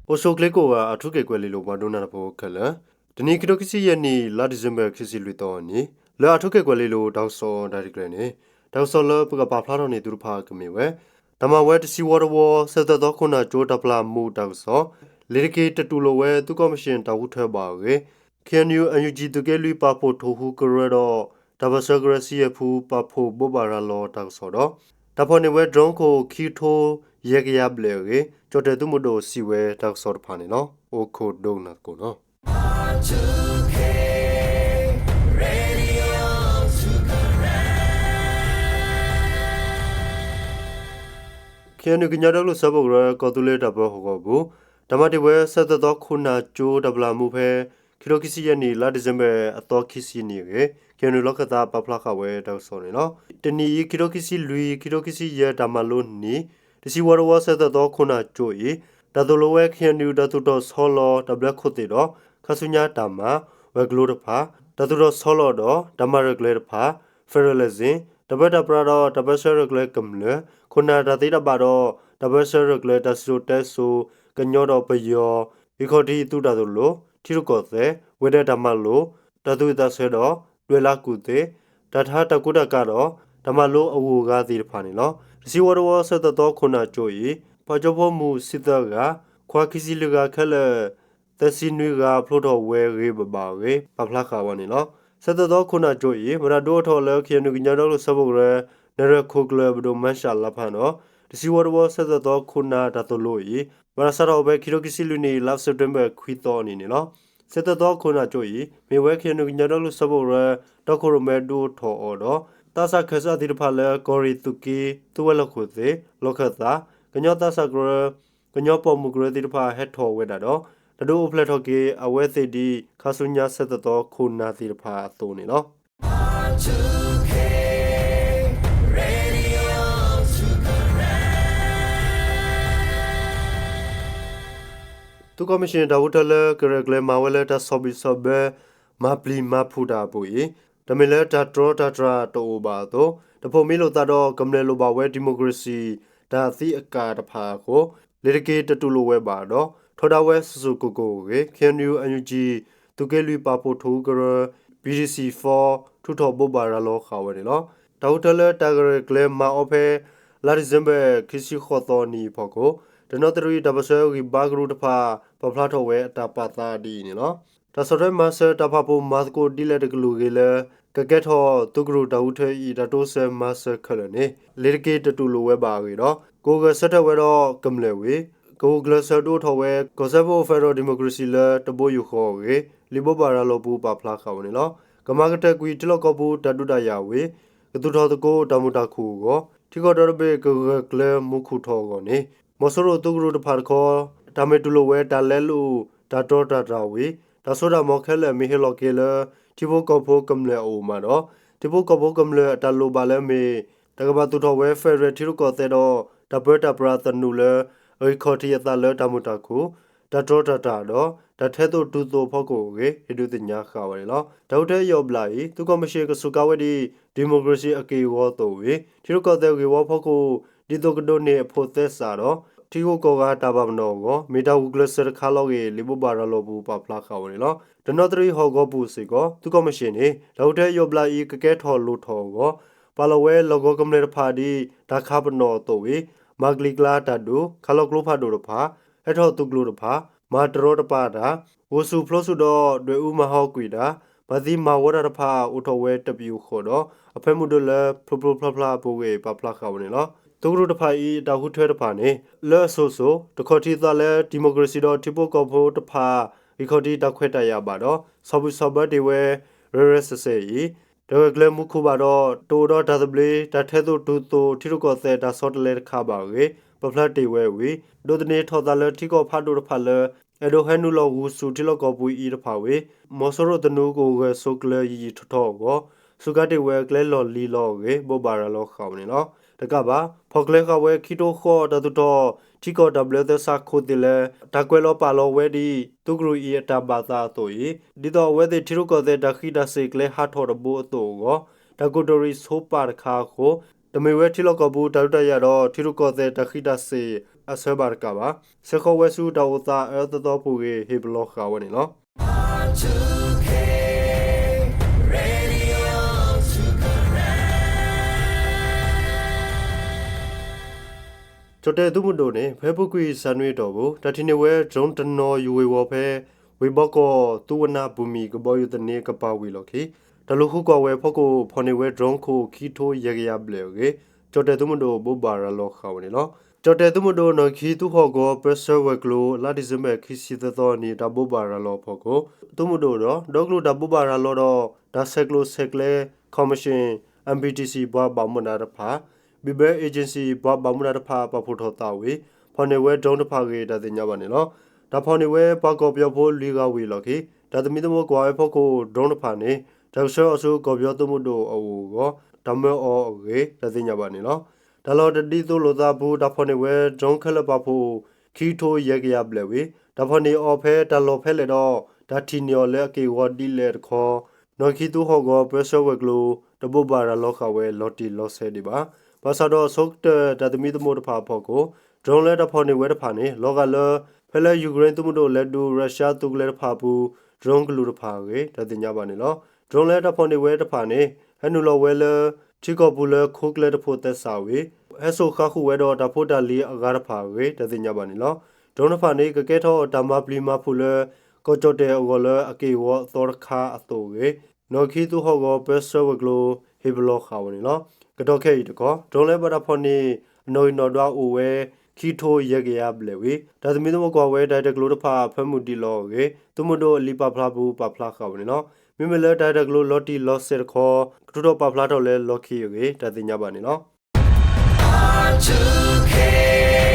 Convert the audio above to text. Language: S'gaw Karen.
အိၣ်ဆူၣ်အိၣ်ချ့ကိးဂၤ အၣ်ထူခ့ၣ်ကွဲၤလ့လိၤ ပှၤဒိကနၣ်တၢ်ဖိခဲလၢာ်, တနံၤ ခံထိခံဆံယဲၢ်နံၣ် လါဒံၣ်စ့ဘၢၣ် ခံဆံလွံၢ်သီအနံၤ လၢအၣ်ထူခ့ၣ်ကွဲၤလ့လိၤ တၢ်ကစီၣ်တၢ်ရဲၣ်တၢ်ကျဲၤန့ၣ် တၢ်ကစီၣ်လၢပကပာ်ဖျါထီၣ်န့ၢ်သုတဖၣ်ကမ့ၢ်ဝဲ တၢ်မၤဝဲတဆံဝီတဝီ ဆၢသၢသီခိၣ်နၢ်ကၠိတၢ်ပျၢ်မူးတၢ်ကစီၣ်, လ့ၤတက့ၤတတူၢ်လိာ်ဝဲ သုးကီၣ်မံၣ်ၡ့ၣ်တၢ်ဃုထၢဘၣ်အဂ့ၢ်, ခ့ၣ်အဲၣ်ယူၣ် အၣ်ယူၣ်ကၠံၣ် သုးက့လွံၢ်ပာ်ဖှိၣ်ထိၣ်ဟူးကရၢဒီး တၢ်ပၢၢ်ဆၢကရၢစံယဲၢ်ဖု ပာ်ဖှိၣ်ဘိးဘၣ်ရၤလီၤတၢ်ကစီၣ်ဒီး တၢ်ဖီၣ်န့ၢ်ဝဲ drone ခိၣ် ခံကထိယဲၢ်ကယၤဘျဲၣ်အဂ့ၢ် ကၠီၣ်တဲၣ်သုးမုၢ်ဒိၣ်စံးဝဲတၢ်ကစီၣ်တဖၣ်န့ၣ်လီၤ. အိၣ်ခိးဒိကနၣ်သကိးနီၤ. ခ့ၣ်အဲၣ်ယူၣ် ကညီဒီကလုာ်စၢဖှိၣ်ကရၢ ကီၢ်သူလ့ၤတၢ်ပၢဟီၣ်ကဝီၤပူၤ တၢ်မၤတ့ၢ်ဝဲ ဆၢသၢသီခိၣ်နၢ်ကၠိတၢ်ပျၢ်မူးဖဲ ခံထိခံဆံယဲၢ်နံၣ် လါဒံၣ်စ့ဘၢၣ် အသီခံဆံနံၣ်အဂ့ၢ် ခ့ၣ်အဲၣ်ယူၣ် လီၢ်ခၢၣ်သးပာ်ဖျါဃာ်ဝဲတၢ်ကစီၣ်န့ၣ်လီၤ. တနံၣ်အံၤ ခံထိခံဆံလွံၢ် ခံထိခံဆံယဲၢ် တၢ်မၤလိနံၣ် တဆံဝီတဝီ ဆၢသၢသီခိၣ်နၢ်ကၠိအံၤ တၢ်သိၣ်လိဝဲ ခ့ၣ်အဲၣ်ယူၣ် တၢ်သူၣ်ထီၣ်ဆီလီၤ တၢ်ဘျၢခိၣ်သ့ၣ်ဒီး ခါဆူညါတၢ်မၤ ဝဲၤကျိၤတဖၣ်, တၢ်သူၣ်ထီၣ်ဆီလီၤဒီး တၢ်မၤရဲၣ်ကျဲၤတဖၣ်, federalism, တၢ်ပၢတၢ်ပြးဒီး တၢ်ပၢဆှၢရဲၣ်ကျဲၤကမျၢၢ်, ခိၣ်နၢ်တၢ်သ့တၢ်ဘၣ်ဒီး တၢ်ပၢဆှၢရဲၣ်ကျဲၤ တၢ်စံၣ်စိၤတဲစိၤ, ကညီဒီးပယီၤ, ဂံၢ်ခီၣ်ထံးသုးတၢ်သိၣ်လိ, ထံရူၢ်ကီၢ်သဲး, ဝဲၤဒၢးတၢ်မၤလိ, တၢ်သူၣ်ဝံၣ်သးဆၢဒီး ဒွဲၣ်လၢကူၣ်သ့, တၢ်ထါတၢ်ကူတၢ်ကၤဒီး တၢ်မၤလိအဂုၤအဂၤသ့ၣ်တဖၣ်န့ၣ်လီၤ. တဆံဝီတဝီ ဆၢသၢသီခိၣ်နၢ်ကၠိအံၤ ပှၤကၠိဖိမုၣ်ဆံသၢဂၤ, ခွါခံဆံလွံၢ်ဂၤခဲလၢာ် သၢဆံနွံဂၤ ဖျိထီၣ်ဝဲဂ့ၤဘၣ်ဘၣ်အဂ့ၢ် ပာ်ဖျါဃာ်ဝဲန့ၣ်လီၤ. ဆၢသၢသီခိၣ်နၢ်ကၠိအံၤ မတၤဒုးအိၣ်ထီၣ်လၢ ခ့ၣ်အဲၣ်ယူၣ် ကညီဒီကလုာ်စၢဖှိၣ်ကရၢ နဲၣ်ရွဲၣ်ခိၣ်ကျၢၢ် ပဒိၣ်မၤၡးလါဖးဒီး တဆံဝီတဝီ ဆၢသၢသီခိၣ်နၢ်တၢ်သိၣ်လိအံၤ ဘၣ်တၢ်စးထီၣ်ဖဲ ခံထိခံဆံလွံၢ်နံၣ် လါစဲးပထ့ဘၢၣ် ခွံသီအနံၤန့ၣ်လီၤ. ဆၢသၢသီခိၣ်နၢ်ကၠိအံၤ မ့ၢ်ဝဲ ခ့ၣ်အဲၣ်ယူၣ် ကညီဒီကလုာ်စၢဖှိၣ်ကရၢ တီခိၣ်ရိၣ်မဲဒုးအိၣ်ထီၣ်အီၤဒီး သးစၢ်ခၢၣ်စးသ့ၣ်တဖၣ်လၢ ကီၢ်ရ့ၣ်သုးက့, သုးဝဲၤလီၢ်ခိၣ်သ့ၣ်, လီၢ်ခၢၣ်သး, ကညီသးစၢ်ကရၢ, ကညီပိာ်မုၣ်ကရၢသ့ၣ်တဖၣ်ဟဲထီၣ်ဝဲဒၣ်ဒီး တၢ်ဒုးအိၣ်ဖျဲၣ်ထီၣ်က့ၤအဝဲသ့ၣ်ဒ် ခါဆူညါဆၢသၢသီခိၣ်နၢ်သ့ၣ်တဖၣ်အသိးန့ၣ်လီၤ. သုးကီၣ်မံၣ်ၡ့ၣ်တၢ်ဃုထၢလၢကရဲၣ်ကျဲၤမၤဝဲလၢတၢ်ဆီၣ်ဘံၣ်ဆီၣ်ဘၢ မၤပျံၤမၤဖုးတၢ်အပူၤအံၤ တမ့ၢ်လၢတၢ်တြီတၢ်တြၢ်တအိၣ်ဘၣ်အသိး တဖိးမံလိာ်သးဒီးကမျၢၢ်လိၣ်ဘၣ်ဝဲ democracy တၢ်သံအကၣ်တဖၣ်အဃိ လ့ၤတက့ၤတတူၢ်လိာ်ဝဲဘၣ်ဒီး ထီဒါဝဲစိၤစိၤကိၢ်ကိၢ်အဂ့ၢ် ခ့ၣ်အဲၣ်ယူၣ် အၣ်ယူၣ်ကၠံၣ် သုးက့လွံၢ်ပာ်ဖှိၣ်ထိၣ်ဟူးကရၢ ပီၣ်ထံၣ်စံၣ်သီ ထုးထီၣ်ဘိးဘၣ်ရၤလီၤဃာ်ဝဲန့ၣ်လီၤ. တၢ်ဃုထၢလၢတၢ်ကရဲၣ်ကျဲၤမၤအီၤဖဲ လါဒံၣ်စ့ဘၢၣ် ခံဆံဃိးသီနံၤအဖီခိၣ် တနီသရံၣ်တၢ်ပၢၢ်ဆၢဂံၢ်ဘါကရူၢ်တဖၣ် ပာ်ဖျါထီၣ်ဝဲအတၢ်ပာ်သးဒ်အံၤန့ၣ်လီၤ. တၢ်ဆီၣ်ထွဲမၤစၢၤတၢ်ဖးပူၤမၤသကိးဒ်လဲၣ်တကလုာ်ဂ့ၤလၢ ကကဲထီၣ်သုးကရူၢ်တၢ်ဃုထၢအံၤ တၢ်တိစၢၤမၤစၢၤခဲလၢာ်န့ၣ် လ့ၤတက့ၤတတူၢ်လိာ်ဝဲဘၣ်အဂ့ၢ်ဒီး ကအိၣ်ဂၢၢ်ဆၢထၢၣ်ဝဲဒီးကမျၢၢ်ဝံၤ ကဂုာ်ကျဲးစၢးဒုးအိၣ်ထီၣ်ဝဲ ကီၢ်စၢဖှိၣ် federal democracy လၢတဘိယူၢ်ဃီအဂ့ၢ် လံာ်ဘိးဘၣ်ရၤလီၤပူၤပာ်ဖျါဃာ်ဝဲန့ၣ်လီၤ. ကမၤကတၢၢ်ကွံာ်ထံလီၢ်ကီၢ်ပူၤတၢ်ဒုးတၢ်ယၤဝံၤ ကသူၣ်ထီၣ်သကိးတၢ်မုာ်တၢ်ခုၣ်အဂီၢ် ထံကီၢ်ဒီတဘ့ၣ်ကဂၢၢ်ကျၢၤမူခိၣ်ထီၣ်အဂီၢ်န့ၣ် မီၤစိရိၤသုးကရူၢ်တဖၣ်တခီ တၢ်မ့ၢ်တူၢ်လိာ်ဝဲတၢ်လဲလိာ်တၢ်တြီတၢ်တြၢ်ဝံၤ တၢ်စိတၢ်ကမီၤခဲလၢာ်မ့ၢ်ဟ့ၣ်လီၤက့ၤလၢ ထံဖိကီၢ်ဖိကမျၢၢ်အအိၣ်မးဒီး ထံဖိကီၢ်ဖိကမျၢၢ်အတၢ်လိၣ်ဘၣ်လၢအမ့ၢ် တၢ်ကဘၣ်သူၣ်ထီၣ်ဝဲ federal ထံရူၢ်ကီၢ်သဲးဒီး တၢ်ပၢတၢ်ပြးသနူလၢ အဂံၢ်ခီၣ်ထံးအသးလၢတၢ်မုာ်တၢ်ခုၣ် တၢ်တြီတၢ်တြၢ်ဒီး တၢ်ထဲသိးတုၤသိးအဖီခိၣ်အဂ့ၢ် ဟ့ၣ်ဒုးသ့ၣ်ညါဃာ်ဝဲန့ၣ်လီၤ. တၢ်ဃုထၢအယီၢ်ဘျၣ်အံၤ သုးကီၣ်မံၣ်ၡ့ၣ်ကစူးကါဝဲဒ် democracy အက့ၢ်အဂီၤအသိးဝံၤ ထံရူၢ်ကီၢ်သဲးဂ့ၢ်ဝီအဖီခိၣ် ဒ်သိးကဒိးန့ၢ်အဖိးသဲစးဒီး ထံဂုၤကီၢ်ဂၤတၢ်ပာ်ပနီၣ်အဂီၢ် မ့ၢ်တၢ်ဂုာ်ကျဲးစၢးတခါလီၤအဂ့ၢ် လံာ်ဘိးဘၣ်ရၤလီၤပူၤပာ်ဖျါဃာ်ဝဲန့ၣ်လီၤ. တနီသရံၣ်ဟီၣ်ကဝီၤပူၤစ့ၢ်ကီး သုးကီၣ်မံၣ်ၡ့ၣ်န့ၣ် တၢ်ဃုထၢအယီၢ်ဘျၣ်အံၤ ကကဲထီၣ်လိၣ်ထီၣ်အဂီၢ် ပာ်လီၤဝဲလီၢ်ကဝီၤကမျၢၢ်တဖၣ်ဒ် တၢ်ခးပနီၣ်အသိးဝံၤ မၤကလံၤကျါတၢ်ဒုး ခးလီၤကျိဖးဒိၣ်တဖၣ် ဟဲထီၣ်သုးကျိၤတဖၣ် မၤတရီတပါတၢ် ဂုာ်ဆူၣ်ပျိဆူၣ်ဒီး ဒွဲၣ်အူမၤဟးဂီၤကွံာ်တၢ် မၤသံမၤဝီတၢ်တဖၣ် အိၣ်ထီၣ်ဝဲတပယူာ်ဃီဒီး အဖၢမုၢ်ဒိၣ်လၢ ဖျိဖျိဖျါဖျါအပူၤအဂ့ၢ် ပာ်ဖျါဃာ်ဝဲန့ၣ်လီၤ. သုးကရူၢ်တဖၣ်အံၤ အတၢ်ဃုထၢတဖၣ်န့ၣ် လၢအစိၤစိၤ တခီၣ်ထံးသးလၢ democracy ဒီးထံဖိကီၢ်ဖိတဖၣ် ဂံၢ်ခီၣ်ထံးတၢ်ခွဲးတၢ်ယာ်ဘၣ်ဒီး ဆီၣ်ဘံၣ်ဆီၣ်ဘၢတ့ၢ်ဝဲ ရဲၣ်ရဲၣ်စဲးစဲးအံၤ တဂၢၢ်ကျၢၤမူခိၣ်ဘၣ်ဒီး တအိၣ်ဒီးတၢ်သဘျ့ တၢ်ထဲသိးတုၤသိး ထံရူၢ်ကီၢ်သဲးတၢ်ဆီတလဲတခါဘၣ်အဂ့ၢ် ပာ်ဖျါတ့ၢ်ဝဲဝံၤ ဒိးသန့ၤထီၣ်သးလၢထံကီၢ်ဖးဒိၣ်တဖၣ်လၢ အဲၣ်ဒိးဟဲနုာ်လီၤဂုာ်ဆူၣ်ထံလီၢ်ကီၢ်ပူၤအံၤတဖၣ်ဝံၤ မီၤစိရိၤသနူကအိၣ်ဂၢၢ်ဆိးကျၢၤယံာ်ယံာ်ထီၣ်ထီၣ်အဂီၢ် စူးကါတ့ၢ်ဝဲအကျဲလီၢ်လံၤလီၤအဂ့ၢ် ဘိးဘၣ်ရၤလီၤဃာ်ဝဲန့ၣ်လီၤ. တကးဘၣ် ဖီၣ်ကျဲဃာ်ဝဲခံကထိဃီ တၢ်သူၣ်ထီၣ်ထံကီၢ်တၢ်ဘျၢသဲစးခိၣ်သ့ၣ်လၢ တၢ်ကွဲးလီၤပာ်လီၤဝဲဒ် သုးကရူၢ်အံၤအတၢ်ဘၣ်သးအသိးအံၤ ဒ်သိးအဝဲသ့ၣ်ထံရူၢ်ကီၢ်သဲးတၢ်ဃံးတၢ်စ့ၢ်ကျဲဟးထီၣ်တဘိအသိးအဂီၢ် တၢ်ကူးတရံးဆိပာ်တခါအဃိ တမ့ၢ်ဝဲထံလီၢ်ကီၢ်ပူၤတၢ်ဒုးတၢ်ယၤဒီး ထံရူၢ်ကီၢ်သဲးတၢ်ဃံးတၢ်စ့ၢ် အဆၢဘၣ်တကးဘၣ်. ဆဲးဃီၤဝဲဆူတၢ်အိၣ်သးအၢသီသီပူၤအဂ့ၢ် ဟ့ၣ်ပလီၢ်ဃာ်ဝဲန့ၣ်လီၤ. ကၠီၣ်တဲၣ်သုးမုၢ်ဒိၣ်န့ၣ် ဖဲအပူၤကွံာ်စးနွံအတီၢ်ပူၤ တၢ်ထံၣ်န့ၢ်ဝဲ drone တနီၤယူၤဝ့ၤဝီၤဖဲ ဝ့ၢ်ဘီကီၢ် သုဝနၢ်ပူၤမံၤ ကဘီယူၤသန့အကပၤဝံၤအလီၢ်ခံ တၢ်လူၤဃုကွၢ်ဝဲအဖီခိၣ် ဖီၣ်န့ၢ်ဝဲ drone ခိၣ်ခံထိယဲၢ်ကယၤဘျဲၣ်အဂ့ၢ် ကၠီၣ်တဲၣ်သုးမုၢ်ဒိၣ်ဘိးဘၣ်ရၤလီၤဃာ်ဝဲန့ၣ်လီၤ. ကၠီၣ်တဲၣ်သုးမုၢ်ဒိၣ် နီၢ်ခံသုးဟီၣ်ကဝီၤ ပၢဆှၢဝဲၤကျိၤ လါဒံၣ်စ့ဘၢၣ် ခံဆံသၢသီအနံၤ တၢ်ဘိးဘၣ်ရၤလီၤအဖီခိၣ် သုးမုၢ်ဒိၣ်ဒီး ဒီကလုာ်တၢ်ဘိးဘၣ်ရၤလီၤဒီး တၢ်ဆဲးကျိးဆဲးကျဲ ခီၣ်မံၣ်ၡ့ၣ် MPTC ပှၤဘၣ်မူဘၣ်ဒါတဖၣ် Bibel Agency ပှၤဘၣ်မူဘၣ်ဒါတဖၣ် ပာ်ဖှိၣ်ထီၣ်သးဝံၤ ဖီၣ်န့ၢ်ဝဲ drone တဖၣ်အဂ့ၢ် တၢ်သ့ၣ်ညါဘၣ်န့ၣ်လီၤ. တၢ်ဖီၣ်န့ၢ်ဝဲပှၤကီၢ်ပယီၤဖိလွံၢ်ဂၤဝံၤအလီၢ်ခံ တၢ်သမံသမိးကွၢ်ဝဲအဖီခိၣ် drone တဖၣ်န့ၣ် တၢ်ကဆှၢအီၤဆူကီၢ်ပယီၤသုးမုၢ်ဒိၣ်အအိၣ်အဂီၢ် တၢ်မၢအီၤအဂ့ၢ် တၢ်သ့ၣ်ညါဘၣ်န့ၣ်လီၤ. တၢ်လီၢ်တဒ်သိးလိာ်သးအပူၤ တၢ်ဖီၣ်န့ၢ်ဝဲ drone ခဲလၢာ်ပာ်ဖှိၣ် ခံထိယဲၢ်ကယၤဘျဲၣ်ဝံၤ တၢ်ဖီၣ်န့ၢ်အီၤဖဲတၢ်လီၢ်ဖဲလဲၣ်ဒီး တၢ်ထံၣ်န့ၢ်အီၤလၢအက့ၢ်အဂီၤဒ်လဲၣ်တခီ နီၢ်ခံသုးဟီၣ်ကဝီၤ ပၢဆှၢဝဲၤကျိၤ တဘိးဘၣ်ရၤလီၤဃာ်ဝဲလီၤတံၢ်လီၤဆဲးဒံးဘၣ်. ဘၣ်ဆၣ်ဒီးအဆိကတၢၢ် တၢ်သမံသမိးတဖၣ်အဖီခိၣ် drone လၢတၢ်ဖီၣ်န့ၢ်ဝဲတဖၣ်န့ၣ် လီၤဂာ်လၢ ဖဲလၢ Ukraine သုးမုၢ်ဒိၣ်လဲၤဒုး Russia သုးကလၢၤတဖၣ်အပူၤ drone ကလုာ်တဖၣ်အဂ့ၢ် တၢ်သ့ၣ်ညါဘၣ်န့ၣ်လီၤ. drone လၢတၢ်ဖီၣ်န့ၢ်ဝဲတဖၣ်န့ၣ် ဟဲနုာ်လီၤဝဲလၢ ထံကီၢ်ပူၤလၢခိကျဲတဖိးသဲစးဝံၤ ဟဲစိာ်ဃါဃုာ်ဝဲဒီးတၢ်ဖိတၢ်လံၤအဂၤတဖၣ်အဂ့ၢ် တၢ်သ့ၣ်ညါဘၣ်န့ၣ်လီၤ. drone တဖၣ်န့ၣ် ကကဲထီၣ်တၢ်မၤပျံၤမၤဖုးလၢ ကီၢ်ကၠီၣ်တဲၣ်အဂီၢ်လၢအက့ၢ်အဂီၤအသီတခါအသိးအဂ့ၢ် နီၢ်ခံသုးဟီၣ်ကဝီၤ ပၢဆှၢဝဲၤကျိၤ ဟ့ၣ်ပလီၢ်ဃာ်ဝဲန့ၣ်လီၤ. ကတီၢ်ခဲအံၤတခီ drone လၢဘၣ်တၢ်ဖီၣ်န့ၢ် အနီၣ်ဂံၢ်နီၣ်ဒွးအိၣ်ဝဲ ခံထိယဲၢ်ကယၤဘျဲၣ်ဝံၤ တၢ်သမံသမိးကွၢ်ဝဲ တၢ်ဂ့ၢ်တၢ်ကျိၤတဖၣ် အဖၢမုၢ်ဒံးလီၤအဂ့ၢ် သုးမုၢ်ဒိၣ်အလံာ်ပာ်ဖျါပူၤ ပာ်ဖျါဃာ်ဝဲန့ၣ်လီၤ. မ့မ့ၢ်လၢတၢ်ဂ့ၢ်တၢ်ကျိၤလီၤတံၢ်လီၤဆဲးတခီ ကထုးထီၣ်ပာ်ဖျါထီၣ်လၢလီၢ်ခံအဂ့ၢ် တၢ်သ့ၣ်ညါဘၣ်န့ၣ်လီၤ.